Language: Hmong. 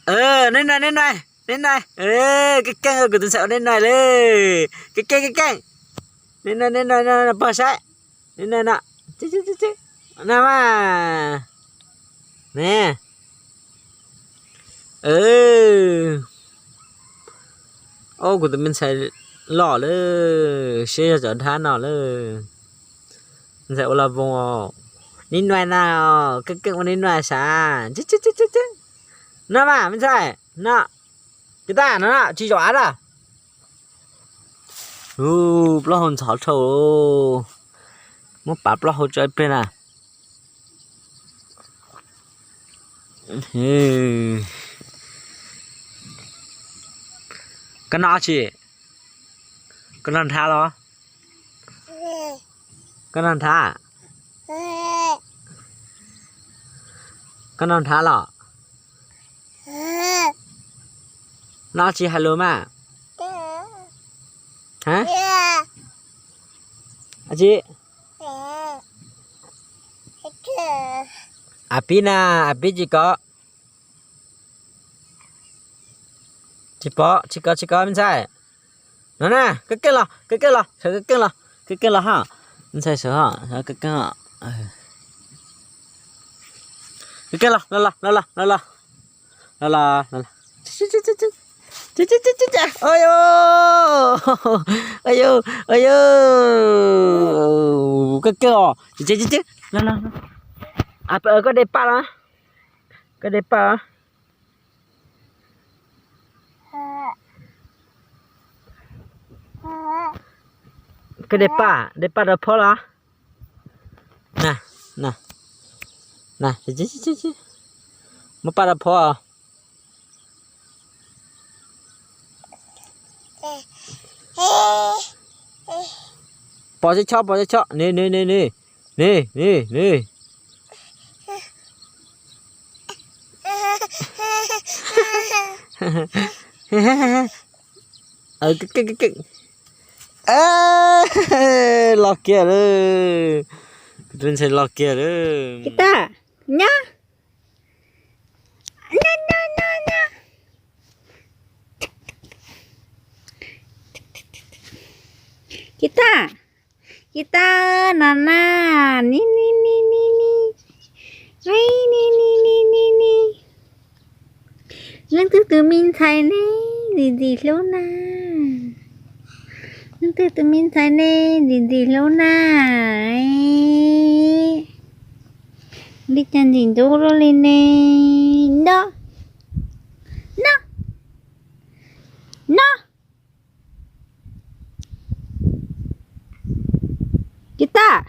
Neb noj, neb noj, neb noj. Keej keej, kuv tus ntxhais ua neb noj li. Keej keej, keej keej. Neb noj, neb noj, pog saib. Neb noj no. Noj mas. Ne. Ob, kuv tus me ntxhais loj lawm, siab yog cov dab no lawm. Ntxhais ua los voos os. Neb noj na, keej keej ua neb noj sav. Noj mas me ntxhais, no. Kev tag no no, tsis zaum av lawm. Ub, plaub hau ntxhov dhau. Muab pav plaub hau tso ib pliag na. Koj noj tsi? Koj noj nrhav los? Koj noj nrhav? Koj noj nrhav los? Noj tsi hais lus mas? Tsi? Av pib na, av pib tsis kov. Tsis pov, tsis kov, tsis kov me ntxhais. No na, keej keej los, keej keej los, sawv keej keej los, keej keej los ha. Me ntxhais sawv ha, sawv keej keej. Keej keej los, los los los los los los. Los los los los. Ua yus, ua yus, ua yus. Keej keej os. Los los. Koj de paj los. Koj de paj. Koj de paj, de paj rau phob los. Na, na, muab paj rau phob. Pov tsis chob, pov tsis chob, nws nws nws nws, nws nws nws. Los kiag lawm. Kuv tus ntxhais los kiag lawm. Kiv tag, nyob. Kiv tag, kiv tag no na, ni ni ni ni ni, ni ni ni ni ni. Leej twg tus me ntxhais ne, ntxim ntxim hlub na? Leej twg tus me ntxhais ne, ntxim ntxim hlub na? Li cas ntxim ntxub luaj li ne? No, no, no. Kiv tag.